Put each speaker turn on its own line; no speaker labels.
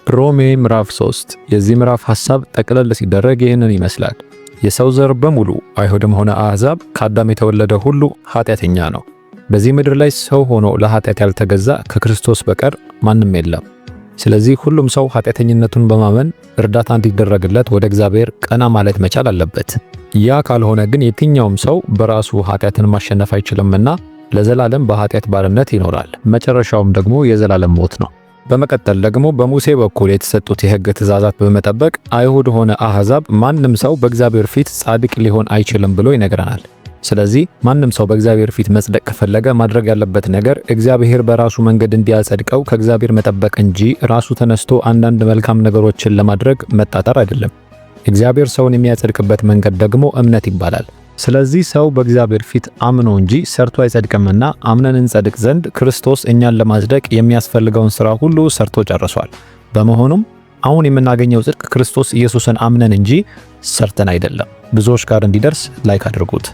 ሮሜ ምዕራፍ 3። የዚህ ምዕራፍ ሐሳብ ጠቅለል ሲደረግ ይህንን ይመስላል። የሰው ዘር በሙሉ አይሁድም ሆነ አሕዛብ ከአዳም የተወለደ ሁሉ ኃጢአተኛ ነው። በዚህ ምድር ላይ ሰው ሆኖ ለኃጢአት ያልተገዛ ከክርስቶስ በቀር ማንም የለም። ስለዚህ ሁሉም ሰው ኃጢአተኝነቱን በማመን እርዳታ እንዲደረግለት ወደ እግዚአብሔር ቀና ማለት መቻል አለበት። ያ ካልሆነ ግን የትኛውም ሰው በራሱ ኃጢአትን ማሸነፍ አይችልምና ለዘላለም በኃጢአት ባርነት ይኖራል። መጨረሻውም ደግሞ የዘላለም ሞት ነው። በመቀጠል ደግሞ በሙሴ በኩል የተሰጡት የሕግ ትእዛዛት በመጠበቅ አይሁድ ሆነ አሕዛብ ማንም ሰው በእግዚአብሔር ፊት ጻድቅ ሊሆን አይችልም ብሎ ይነግረናል። ስለዚህ ማንም ሰው በእግዚአብሔር ፊት መጽደቅ ከፈለገ ማድረግ ያለበት ነገር እግዚአብሔር በራሱ መንገድ እንዲያጸድቀው ከእግዚአብሔር መጠበቅ እንጂ ራሱ ተነስቶ አንዳንድ መልካም ነገሮችን ለማድረግ መጣጠር አይደለም። እግዚአብሔር ሰውን የሚያጸድቅበት መንገድ ደግሞ እምነት ይባላል። ስለዚህ ሰው በእግዚአብሔር ፊት አምኖ እንጂ ሰርቶ አይጸድቅምና አምነን እንጸድቅ ዘንድ ክርስቶስ እኛን ለማጽደቅ የሚያስፈልገውን ሥራ ሁሉ ሰርቶ ጨርሷል። በመሆኑም አሁን የምናገኘው ጽድቅ ክርስቶስ ኢየሱስን አምነን እንጂ ሰርተን አይደለም። ብዙዎች ጋር እንዲደርስ like አድርጉት።